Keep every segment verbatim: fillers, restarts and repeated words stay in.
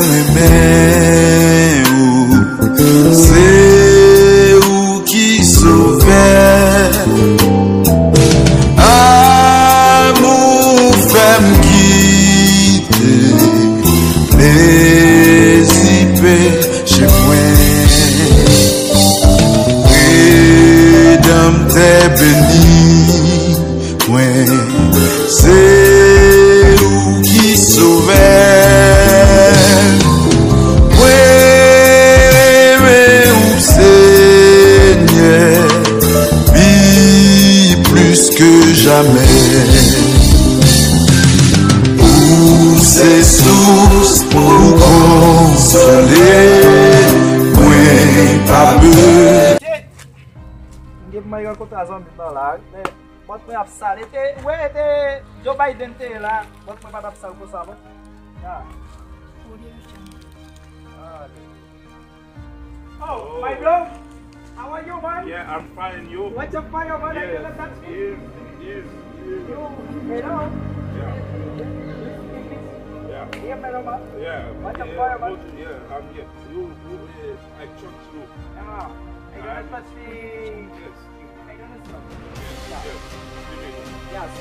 Renmen ou, se ou ki sovè. Amou fè m kite plezi peche mwen. Redanmtè beni mwen, se ou ki sovè. Mwen renmen ou, Senyè, pi plis ke jamè. Ou se sous pou konsole mwen, pa bezwen. M gen pou mwen rankontre a zanmi m nan la wi, men bòt mwen ap sal. E te, wè, e te Joe Biden te ye la, bòt mwen pa t ap sal konsa non. Ya. Oh, my bro, how are you, man? Yeah, I'm fine. You? What's your fire, man? I cannot touch me. Easy, easy, easy. You, hello? Yeah. Yeah. Yeah, hello, man. Yeah. What's your fire, man? Yeah, I'm here. You, you, uh, I church you. Ah, I cannot touch me. Yes. Yes, yes. Yes, yes. Yes, yes. Yes, yes.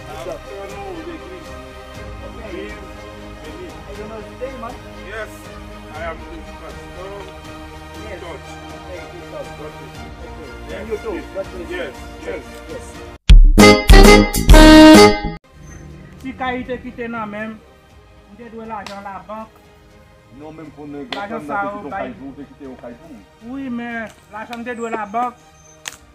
Yes, yes. Yes, I am the pastor. Yes. Church. Okay, good God. God bless you. Okay. Yes, and you too. Yes. God bless you. Yes, yes. Yes, yes. Ti kay te kite nan men m, m te dwe lajan labank. Non, men m konnen gen tan nan te kite yon kay pou ou, te kite yon kay pou m. Wi, men lajan m te dwe labank,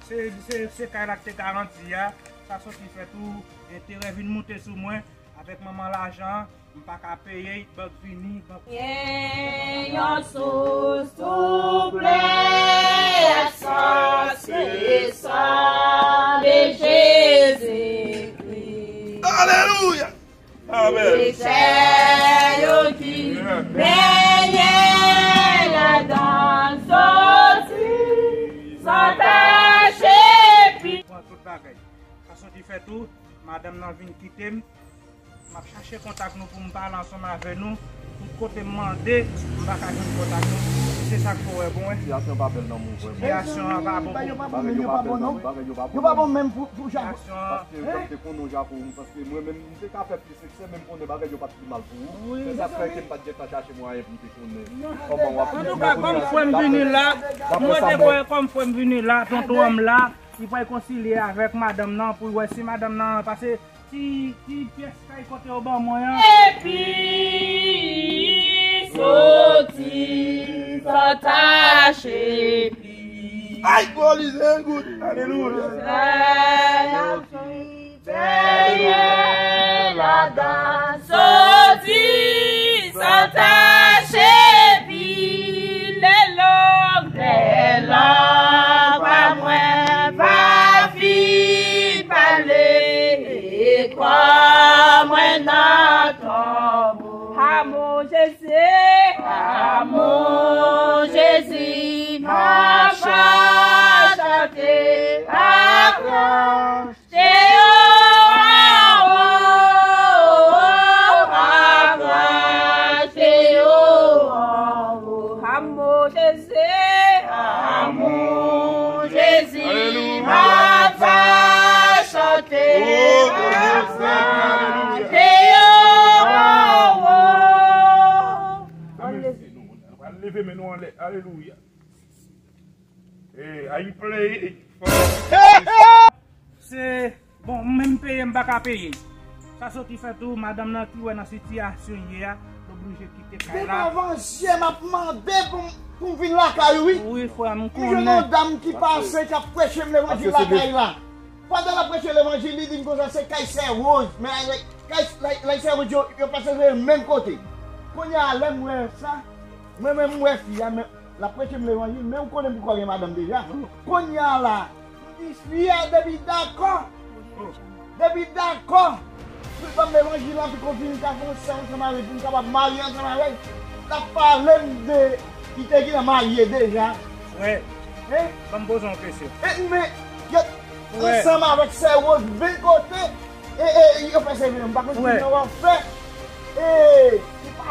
se, se, se kay la ki te garanti a. Sa soti fè tou, enterè vin moute sou mwen. Avèk manman lajan an, m pa ka peye, bank vini, bank. Gen yon sous souple, sa se san de Jezikri. Alelouya! Amèn. Peche yo ki benyen ladan soti san tache pi. Pran tout bagay. Sa soti fè tou, madanm nan vin kite m. M ap chache kontak nou pou m pale ansanm avè nou. Tout kote m mande, m pa ka jwenn kontak nou. Se sa k fè w wè bon, wè. Sitiyasyon pa bèl nan moun, vrèman. Sitiyasyon an pa bon. Bagay yo pa bon, men yo pa bon, non. Bagay yo pa bon, non. Yo pa bon menm pou, pou Jako. Sitiyasyon an. Paske jan m te konnen w, Jako, paske mwen menm, m te ka fè plis eksè, men m konnen bagay yo pa t pi mal pou ou. Wi. Se sa k fè ke m pa t gentan chache mwayen pou m te konnen kòman w ap viv. Antouka, kòm frè m vini la, mwen te kwè kòm frè m vini la, tonton an m la, li pral konsilye avèk madanm nan pou l wè si madanm nan, paske ti, ti pyès kay kote yo ban mwen an. Epi soti san tache pi. Ay, gwo lize gout. Alelouya. Fè y ap benyen ladan soti san tache pi. Lè longè lanmò mwen pa fin pale, kò mwen nan tonbo. A mon Jezi, a mon Jezi, m ap chante, ap chante. Te yo anwo, ap rache yo anwo. A mon Jezi, a mon Jezi, alelouya, m ap chante, ap rache yo anwo. Ann leve men nou, ann leve men nou anlè. Alelouya. Hey, are you play? Se, bon, m menm peye, m pa ka peye. Sa soti fè tou, madanm nan ki wè nan sitiyasyon l ye a, l oblije kite kay la. Depi avan yè, m ap mande pou m, pou m vin lakay ou, wi. Wi, frè m, m konnen. M jwenn yon dam ki pase, k ap preche m levanjil lakay la. Pandan l ap preche levanjil, li di m konsa se kay sè Woz. Men la, kay, la, la sè Woz yo, yo pase se menm kote. Kounye a, lè m wè sa, mwen menm m wè fi a, men l ap preche m levanjil, men ou konnen m poko gen madanm deja. Kounye a la, m di fi a depi dakò, depi dakò, pou l ban m levanjil la, pou konfime m ka fè yon sè ansanm avè l, pou m kapab marye ansanm avè l. L ap pale m de, li te gentan marye deja. Frè, ban m poze w yon kesyon. E, men, yo, ansanm avèk sè Woz, men kote, e, e, yo pèsevere, m pa konn ki jan w ap fè. E, li pa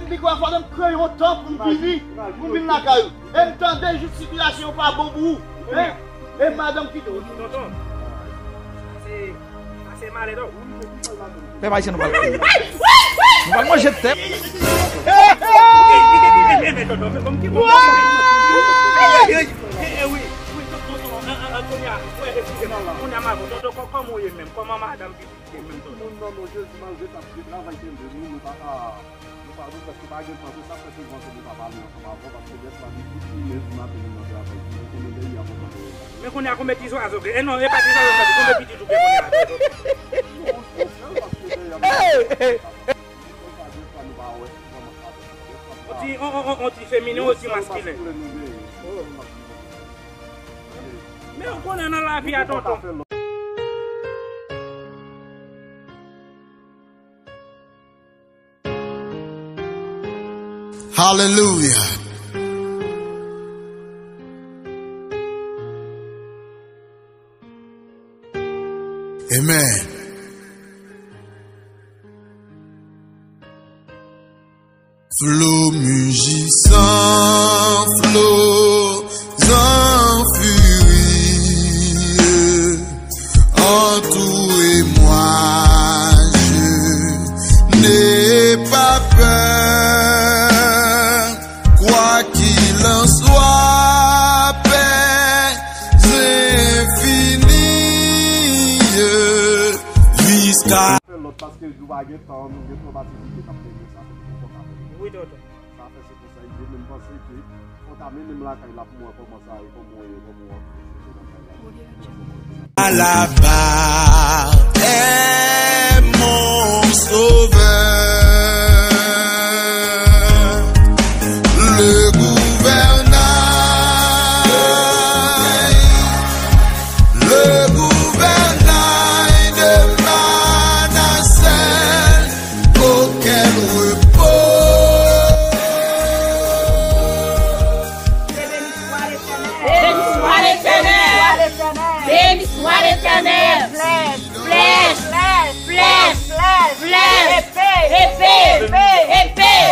M di kwa fò m kreye yon tan pou m vini, pou m vin lakay ou. E m tande jis sitiyasyon yo pa bon pou ou. Hein? E madanm kite w. Tonton, se, se malè, non. Pèp ayisyen, nou pral, nou pral manje tèt. Kounye a, kòman w ye menm? Kòman madanm ki Moun nan non Jezi, malgre n ap travay kenbe nou, nou pa ka, nou pa, nou prèske pa gen tan, se sa k fè souvan ke nou pa pale ansanm avan, paske dèfwa li tou fini, men pou maten nou nan travay, nou konnen lè y ap kontan. Men kounye a, konbyen ti zwazo gen? E non, e pa ti zwazo, men konbyen pitit ou gen kounye a? Non, se sèl paske dèyè mwen, se pa dèfwa nou pa wè, se vrèman sa, dèfwa nou pa. On ti, on, on, on, on ti feminen, on ti maskilen. Men ou konnen nan lavi a, tonton. Hallelujah. Amen. Flo Mujisan, Flo Zanfiri, entourez-moi, je n'ai pas peur, quoi qu'il en soit, paix infinie, jusqu'à Fè lòt, paske nou pa gen tan, nou gen twòp aktivite k ap fè nou sa, fè nou kontan. Wi, tonton. Sa fè se konsa l ye, men m panse ke fò ta mennen m lakay la pou m wè kòman sa ye, kòman w ye, kòman w ap. Là-bas est mon sauveur, le gouvernail, le gouvernail de Manassé. Auquel repos. Béni soit l'Éternel. Béni soit l'Éternel. Flèch. Flèch. Flèch. Flèch. Épée. Épée. Épée.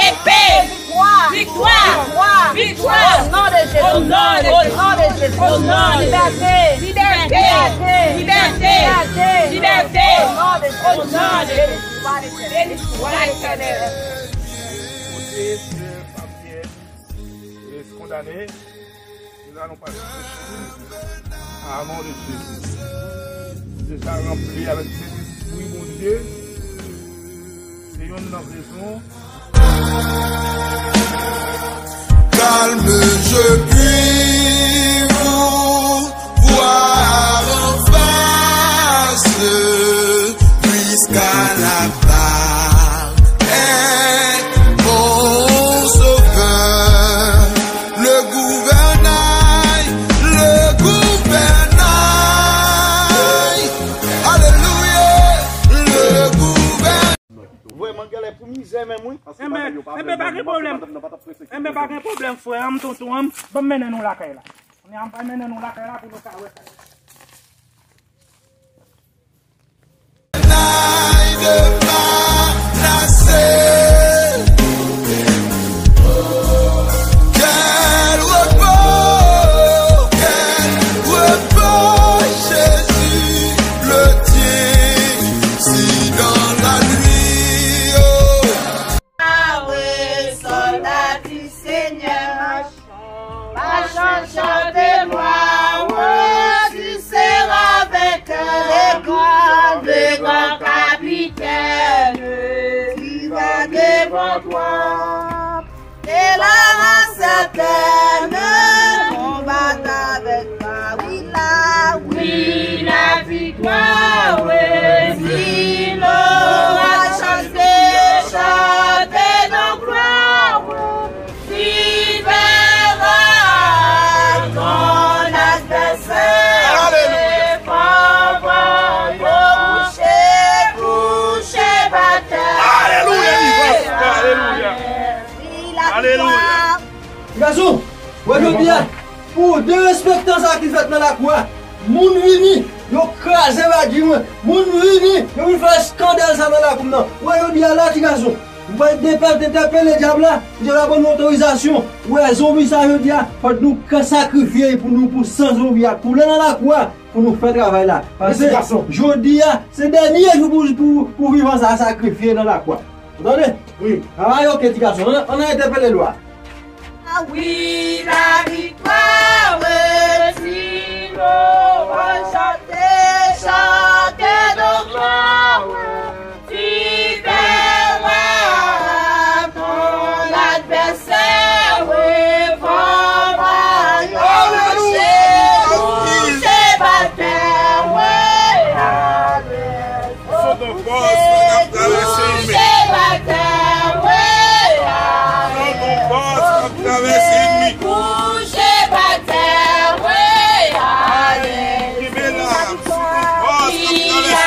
Épée. Victoire. Victoire. Victoire. Au nom de Jésus. Au nom de Jésus. Liberté. Liberté. Liberté. Au nom de Jésus. Béni soit l'Éternel. Bondye, Seyè, pa pyès, e kondane, nou allons passer à nom de Jésus. Bondye sa ranpli avèk Sentespri Bondye. Se youn nan rezon. Calme, je puis vous voir en face. Enben, enben, pa gen pwoblèm. Enben, pa gen pwoblèm, frè an m, tonton an m. Ban m mennen nou lakay la. Kounye a, m pral mennen nou lakay la pou nou ka wè sa. Yahweh, soldat du Seigneur, machan, machan, chante gloire, tu seras vainqueur, le grand, le grand capitaine, qui va devant toi. Et la race certaine combat avec toi, oui, la, oui, la victoire, oui, il aura chanté, chanté de gloire. Tu verras ton adversaire. Alléluia. Couché, couché par terre. Alléluia, Jesus. Alléluia. Alléluia. Gason, wè jodi a, pou derespektan sa ki fèt nan lakou a, moun vini, yo kraze bagi mwen, moun vini, yo vin fè eskandal sa nan lakou m nan. Wè jodi a la, ti gason, Mwen depa entèpele dyab la, pou dyab la ban nou otorizasyon. Ou wè zonbi sa jodi a, fòk nou ka sakrifye pou nou, pou san zonbi a koule nan lakou a, pou nou fè travay la. Paske jodi a, se dènye jou pou, pou, pou vivan sa a sakrifye nan lakou a. Ou tande? Wi. Travay oke, ti gason. Ann, ann entèpele lwa. Ah oui, la victoire, si nous chante, chante de gloire. Tu verras ton adversaire, oui, va, va, couché, couché par terre, oui, amen. Son ton boss k ap travèse enmi. Son ton boss k ap travèse enmi. Kenbe la, son ton boss k ap travèse enmi. Son ton boss k ap travèse enmi. Alelouya.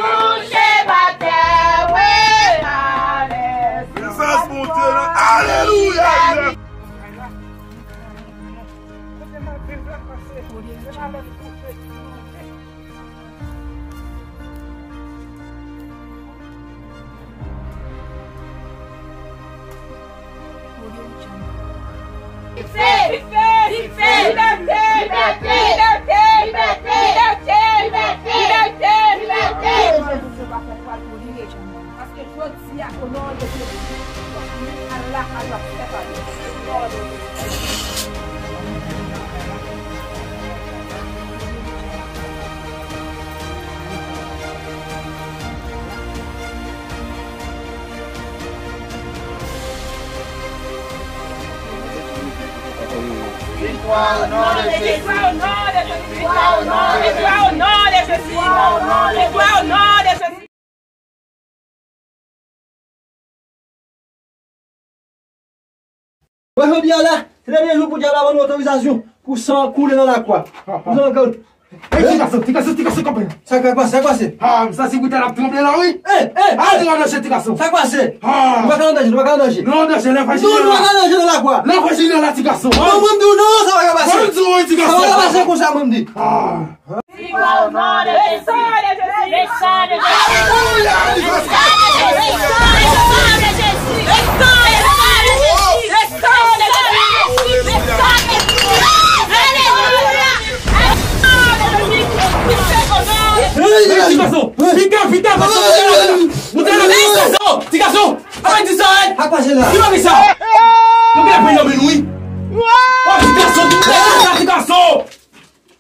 Kouche pa tè, wi, alèz. Prezans Bondye la. Alelouya. Dife! Dife! Libète! Libète! Libète! Libète! Libète! Libète! Libète! Libète! Paske jodi a, o non de Jezi, fòk nou al lakay yo ap fè bagay. O non de Jezi. Viktwa o non de Jezi. Viktwa o non de Jezi. Viktwa o non de Jezi. Viktwa o non de Jezi. Wè jodi a la, se dènye jou pou dyab la ban nou otorizasyon pou san koule nan lakou a. Pou san koule. Ey, ti gason, ti gason, ti gason, kanpe. Sa k pase, sa k pase? Ah, m santi bouton ap tranble la, wi. Ey, ey, ah, nou an danje, ti gason. Sa k pase? Ah. Nou pa ka an danje, nou pa ka an danje. Nou an danje, lè fè jini la. Nou pa ka an danje nan lakou a. Lè fè jini la, ti gason. Non, mwen m di w non, sa pa ka pase. Mwen m di w wi, ti gason. Sa pa ka pase konsa, mwen m di. Ah. Viktwa o non de Jezi. Le sang de Jésus. Le sang de Jésus. Alelouya. Le sang de Jésus. Le sang de Jésus. Le sang de Jésus. Le sang de Jésus. Le sang de Jésus. Alelouya. Ey, ti gason, vite, vite, vite, ti gason, ti gason, apa di sa, ey? Apa se la? Ki bagay sa? Nou gen pè nan men nou, wi. Oh, ti gason, ti gason, ti gason.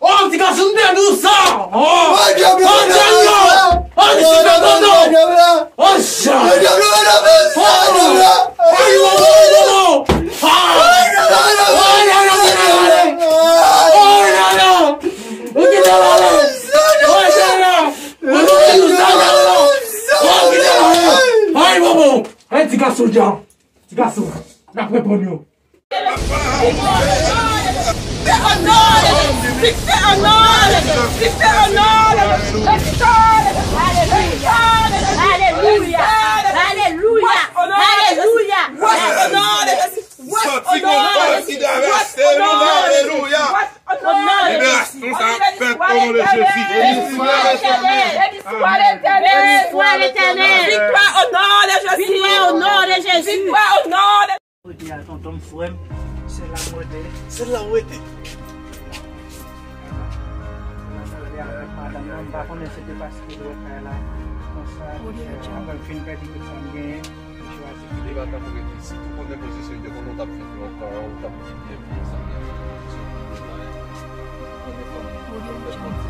Oh, ti gason, nou pèdi sa. Oh, oh, ti gason. Oh, ti gason, non, non, non. Soudjan, ti gason, n ap reponn yo. Alelouya! Alelouya! Alelouya! Alelouya! Sòti konn pati de avè Seyè nou, alelouya. Liberasyon sa ap fèt o non de Jezi. Béni swa Letènèl. Béni swa Letènèl. Viktwa o non de Jezi. Viktwa o non de Jezi. Viktwa o non de Mwen te a tonton m, frè m, se la mwen te. Se la mwen te. Mwen te avèk madanm nan, m pa konnen se te paske l wè kay la konsa, apre m fin pèdi tout sa m genyen, m chwazi kite. Li pa tankou rete. Si tou konnen pozisyon li te konnen, ou t ap viv lontan, ou t ap viv byen, viv san gen pozisyon, ou konnen fanmi, ou konnen fanmi,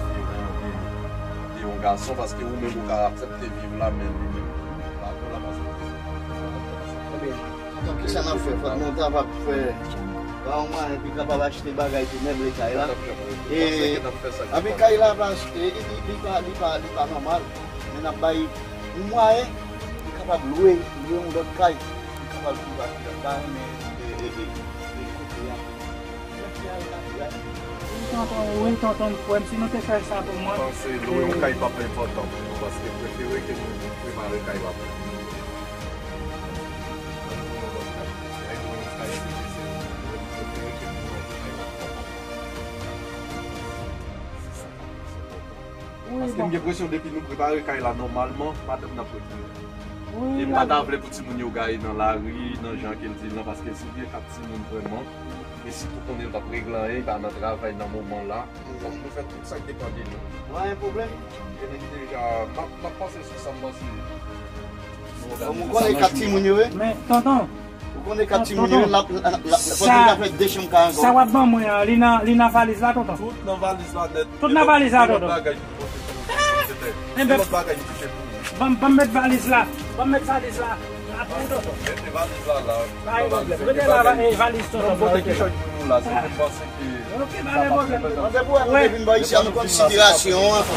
de yon gason, paske ou menm ou ka aksepte viv la, men li menm, li pa vle la, paske Ebyen, kisa n ap fè? Fòk nou ta va fè pa yon mwayen pou kapab achte bagay pou meble kay la. E, epi kay la pa, e, li, li, li pa, li pa, li pa nòmal. Men n ap bay yon mwayen pou kapab lwe, lwe yon lòt kay. Pou kapab viv ak kay la, men, e, e, e, e, kote a. Wi, tonton, wi, tonton, frè m, si nou te fè sa pou mwen. Panse lwe yon kay p ap enpòtan pou nou, paske prefere ke nou prepare kay la pou nou. Lwe yon lòt kay. Lwe yon kay, se, se, se, prefere ke nou achte kay la pou nou. Wi, paske m gen enpresyon depi nou prepare kay la nòmalman, madanm nan ap retire. Wi, e m pa ta vle pou timoun yo gaye nan lari, nan jan ke l di l lan, paske si l gen kat timoun vrèman, e sitou konnen l p ap regle anyen, li pa nan travay nan moman la, fòk nou fè tout sa k depann de nou. Pa gen pwoblèm. E nèg deja, m ap, m ap panse sou sa m panse. Bon, ou konnen kat timoun yo ye? Men, tonton, Ou konnen kat timoun yo, l ap, l ap, l ap, fòk nou ta fè de chanm kay ankò. Sa w ap ban mwen an, li nan, li nan valiz la, tonton? Tout nan valiz la nèt. Tout nan valiz la, tonton? Enben, ban m, ban m met valiz la. Ban m met valiz la. Mete valiz la la. Pa gen pwoblèm. Rete la, va-, eh, valiz, tonton. Bon, kote ki chanj pou nou la, se pou panse ke... Ok, pa gen pwoblèm. Mwen te pou wè nou te vin bò isi a, nou konn sitiyasyon an.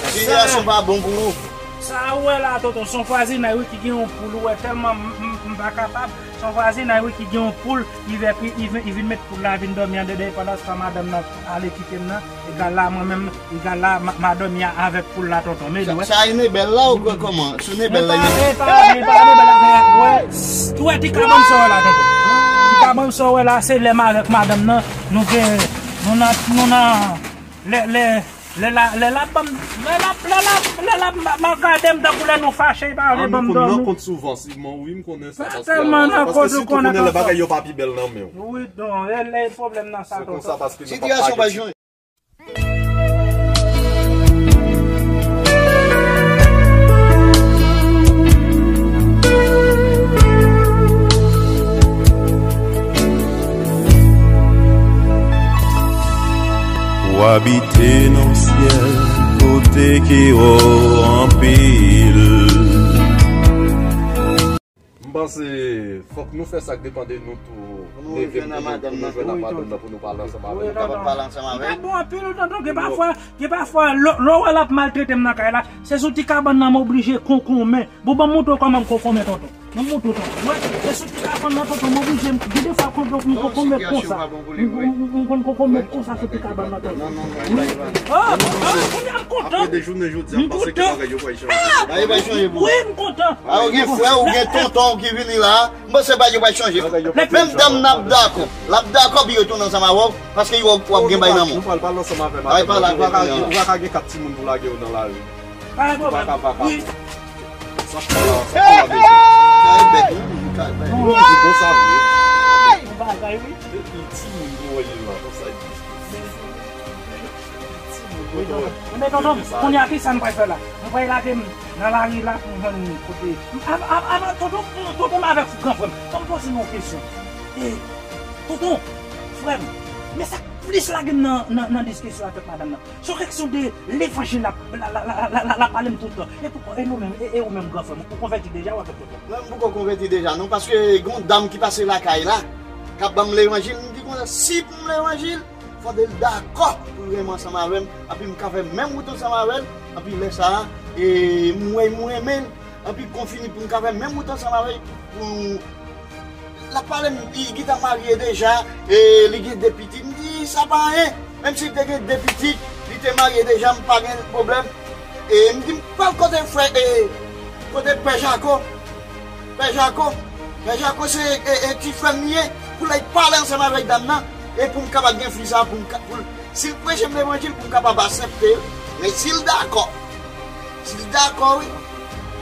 Sitiyasyon pa bon pou nou. Sa ou wè la, tonton, se yon vwazinay, wi, ki gen yon poul, ou wè, tèlman m, m, m pa kapab. Se yon vwazinay, wi, ki gen yon poul, li vin, li vin, li vin met poul la vin dòmi anndan, pandan se tan madanm nan ale kite m nan, egal la, mwen menm, egal la, m a, m a dòmi a, avèk poul la, tonton. Men, sa, wi. Sa e Nebèl la ou kòman? Sou Nebèl la, li pa, li pa Nebèl la, men, wè, s-, ou wè ti kabann sa w wè la, tonton. Ti kabann sa w wè la, se lè m avèk madanm nan, nou gen, nou nan, nou nan, lè, lè, Lè la, lè la, ban m, lè la, lè la, lè la, m, m ap gade m tankou lè nou fache, li pa vle ban m dòmi. Nan kont souvan, si, mwen, wi, m konnen sa, paske, tèlman nan kont ou konnen lè bagay yo pa pi bèl nan men w. Wi, non, lè, lè pwoblèm nan sa, tonton. Se konsa, paske nou pa gen. Ou abite nan syèl, kote ki wo anpil. M panse fòk nou fè sa k depann de nou tou. Pou nou leve, pou nou, pou nou jwenn ak madanm nan, pou nou pale ansanm avè l. Wi, tonton. Li ta bon anpil, tonton. Gen pafwa, gen pafwa, lè, lè w wè l ap maltrete m nan kay la, se sou ti kabann nan m oblije konkonmen. Bon, ban m montre w kòman m konkonmen, tonton. Ban m montre w, tonton. Wè, se sou ti kabann nan, tonton, m oblije, m, gen de fwa, konpè, m konkonmen konsa. M, m, m, m konn konkonmen konsa sou ti kabann nan, tonton. Wi. Oh, oh, oh, kounye a m kontan. Apre de jounen jodi a, m panse ke bagay yo pral chanje. Bagay yo pral chanje pou ou. Wi, m kontan. A, ou gen frè, ou gen tonton ki vini la. M panse bagay yo pral chanje. Menm dam nan ap dakò. L ap dakò pou yo tounen ansanm avè w, paske yo, w ap gen bay nan men w. Nou pral pale ansanm avè madanm nan. Ou pa ka, ou pa ka gen kat timoun pou lage yo nan lari. Pa gen pwoblèm. Ou pa ka vakabon. Wi. Sa fè la, sa fè la, bebe. Kay bèt, wi, kay bèt. Non, se konsa vre. Yon bagay, wi. Depi timoun pou wè li la, konsa li. Wi, tonton. Men tonton, kounye a, kisa n pral fè la? Nou pral lage m nan lari la pou m jwenn kote. A, a, a, tonton, tonton, m avèk gran frè m. Ban m poze nou yon kesyon. E, tonton, frè m, men sa k plis lage m nan, nan, nan diskisyon avèk madanm nan, se yon kesyon de levanjil l ap, l ap pale m tout tan. E poukò, e nou menm, e, e ou menm, gran frè m, ou konvèti deja ou avèk tonton? Mwen, m poko konvèti deja, non, paske gen yon dam ki pase lakay la, k ap ban m levanjil, m di konsa, si pou m levanjil, fòk l dakò pou l renmen ansanm avè m, epi m ka fè menm wout ansanm avè l, epi lè sa a, e, m wè m renmen l, Anpi k konn fini pou m ka fè menm wout ansanm avè l, pou l ap pale m, li gentan marye deja, e li gen de pitit. M di, sa pa anyen. Menm si l te gen de pitit, li te marye deja, m pa gen pwoblèm. E m di, m pral kote frè, e, kote pè Jako. Pè Jako, pè Jako se, e, e, ti frè m li ye, pou l al pale ansanm avèk dam nan, e pou m kapab gen fi sa, pou m ka, pou l, si l preche m levanjil, pou m kapab aksepte l. Men si l dakò, si l dakò, wi,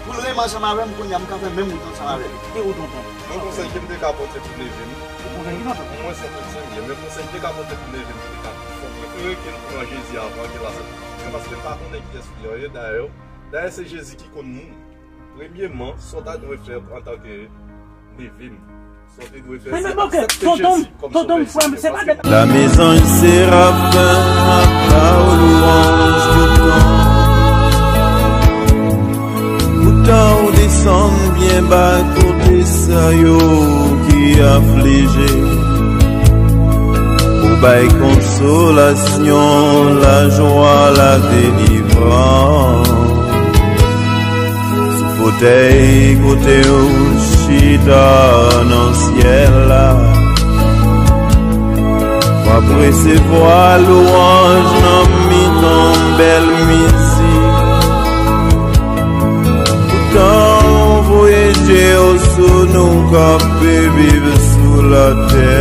pou l renmen ansanm avè m, kounye a m ka fè menm wout ansanm avè l. E ou, tonton? Yon konsèy ke m te ka pote pou neve m. Ou konsèy ki, tonton? Mwen se kretyen m ye, men konsèy m te ka pote pou neve m, m te ka di, fò m prefere ke l pran Jezi avan ke l aksepte Kris, paske m pa konnen kiyès fi an ye, dayè, dayè se Jezi ki konn moun. Premyeman, sa w ta dwe fè antanke neve m, sa w te dwe fè, se aksepte Jezi kòm Sovè e Senyè w. Paske la mésanj serafen ap ba w lwanj tout tan. Poutan ou desann byen ba kote sa yo ki aflije. Ou bay konsolasyon, lajwa, ladelivrans. Sou fotèy kote w chita nan syèl la, w ap resevwa lwanj nan mitan bèl mizik. Poutan w voye je w sou nou k ap viv sou latè,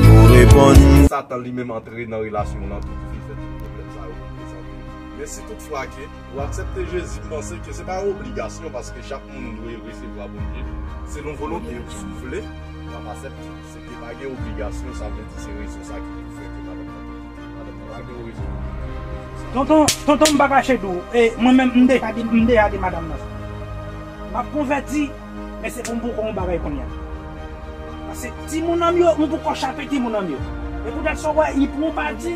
ou reponn. Satan li menm antre nan relasyon w nan tout, vin fè tout pwoblèm sa yo prezante. Men si toutfwa ke ou aksepte Jezi, m panse ke se pa yon obligasyon, paske chak moun dwe resevwa Bondye selon volonte yo. Si w vle, w ap aksepte. Se ke pa gen obligasyon, sa vle di se rezon sa ki fè ke madanm nan te kite. Madanm nan pa gen rezon pou li te kite sa. Tonton, tonton, m pa kache di w, e, mwen menm, m deja di, m deja di madanm nan sa. M ap konvèti, men se pou m poko yon bagay kounye a. Paske timoun an m yo, m poko chape timoun an m yo. E poutèt sa w wè, li pran yon pati,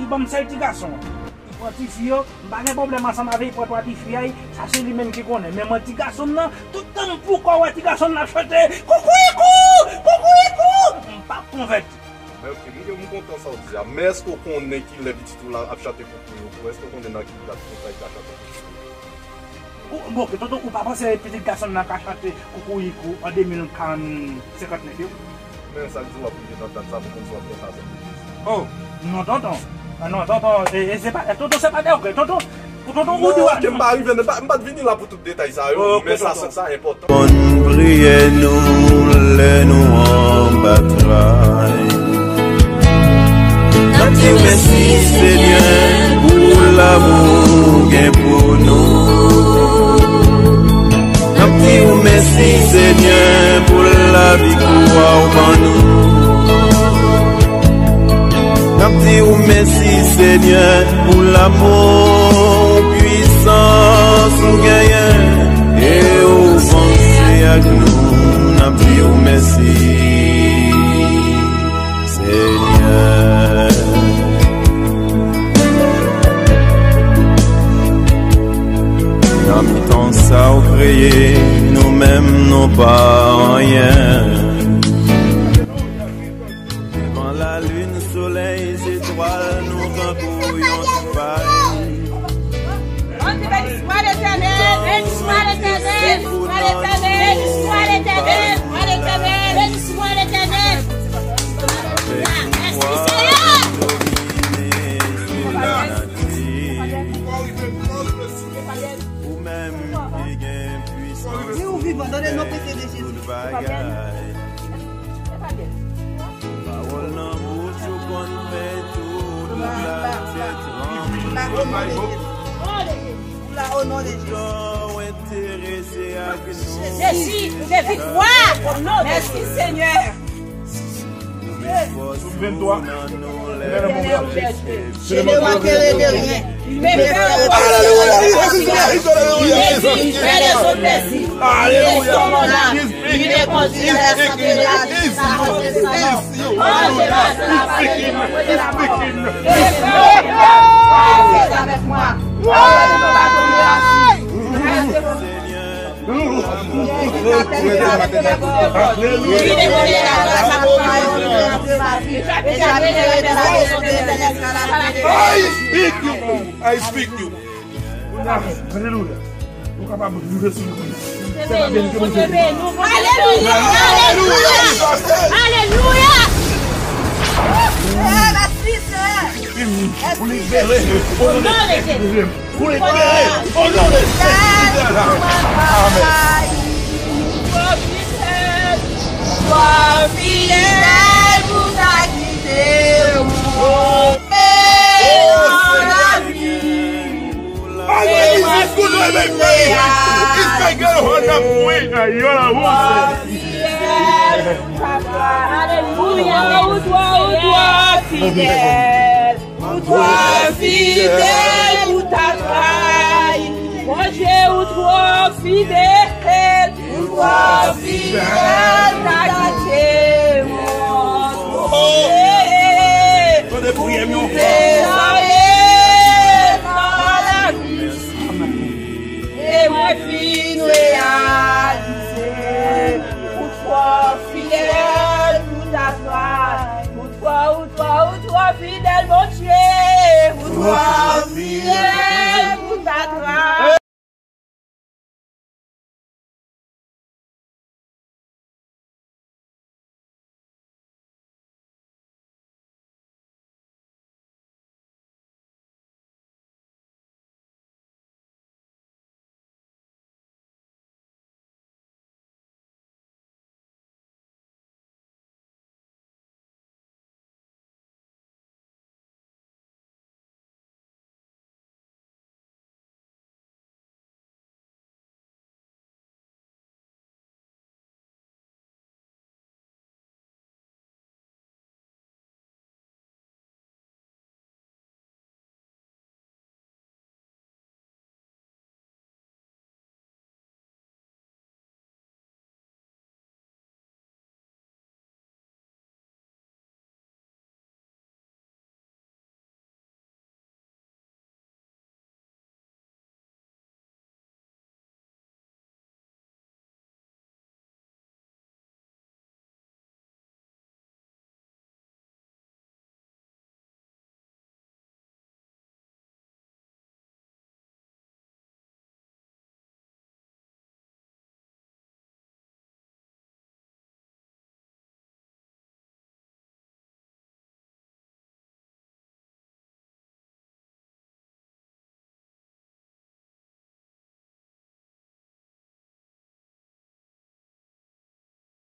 li ban m sèl ti gason an. Li pran ti fi yo, m pa gen pwoblèm ansanm avè l, li pran twa ti fi a, sa se li menm ki konnen. Men mwen, ti gason m nan, tout tan m poko wè ti gason m nan ap chante, koukouyikou, koukouyikou, m p ap konvèti. Men oke, m, m kontan sa w di a. Men èske w konnen kilè pitit ou la ap chante koukouyikou? Èske w konnen nan ki dat konsa li ta chante koukouyikou? Ou, bon, oke, tonton, ou pa panse pitit gason m nan ka chante koukouyikou an de mil karant, senkant nèf yo? Men sa k di w ap rive nan dat sa pou konn si w ap gen fason pou Jezi. Oh, non, tonton. Ah, non, tonton, e, e se pa, e, tonton, se pa de, oke, tonton, pou tonton, ou di w ap. Non, oke, m pa rive, m pa, m pa t vini la pou tout detay sa yo, men sa, sa enpòtan. Konn priyè nou lè nou anba tray. N ap di w mèsi, Senyè, pou lanmou w gen pou nou. N ap di w mèsi, Senyè, pou lavi kou a w ban nou. N ap di w mèsi, Senyè, pou lanmou, pwisans ou genyen, e ou panse ak nou. N ap di w mèsi, Senyè. Nan mitan sa w kreye, nou menm nou pa anyen. Devan lalin, solèy, zetwal, nou tankou yon ti pay. Bondye, beni swa Letènèl, beni swa Letènèl, beni swa Letènèl, beni swa Letènèl, beni swa Letènèl. Mèsi, Senyè. Ou menm ki gen pwisans, ou fè tout bagay. Pawòl nan bouch ou konn fè tout latè tranble. Poutan w enterese ak nou. Jezi, ou gen viktwa. Mèsi, Senyè. Soum venntwa. Alelouya. Alelouya. He's speaking. He's speaking. He's speaking. He's speaking. He's speaking. I speak you. I speak you. Alelouya. Nou kapab rive sou nou. Alelouya! Alelouya! Alelouya! Alelouya! Pou libere, o non de Jezi. Pou libere, o non de Jezi. Amèn. Fidèl pou sa ki te. Oh, Seigneur. Hallelujah, good Lord, my prayer. It's my girl, hold up, wait. Alelouya, ou twò, ou twò fidèl. Ou twò fidèl pou ta trayi. Bondye, ou twò fidèl. Ou twò fidèl, ta kite mwen. Tande priyè m yon fwa. Dezole nan lavi. E mwen fin reyalize. Ou twò fidèl pou ta trayi. Ou twò, ou twò, ou twò fidèl, Bondye. Ou twò fidèl pou ta trayi.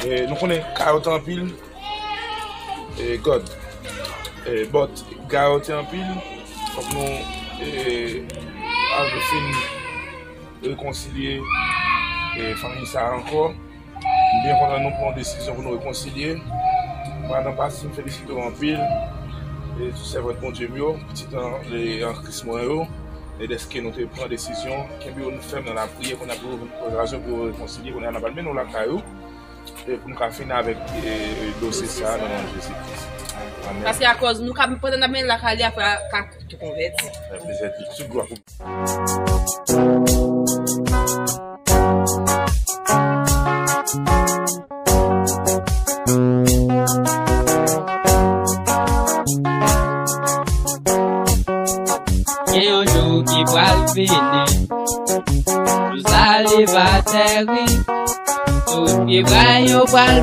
E, nou konnen ka yo te anpil. E, God. E, but, ka yo te anpil. Fòk nou, e, al fin rekonsilye, e, fanmi sa a ankò. M byen kontan nou pran yon desizyon pou nou rekonsilye. Madan Pasi, m felisite w anpil. E, sou sèvant Bondye m yo, pitit an, e, an Kris mwen yo. E dèske nou te pran desizyon, kenbe yo nou fèm nan lapriyè, kounye a pou yo jwenn okazyon pou yo rekonsilye, kounye a n ap al mennen w lakay ou. E pou nou ka fini avèk, e, dosye sa a nan non Jezi Kris. Amèn. Paske akòz nou ka, pandan n ap mennen l lakay li, apre a ka tou konvèti. Fè plezi di tout glwa pou Gen yon jou ki pral vini. Jou sa li va tèrib. Tout pye bra yo pral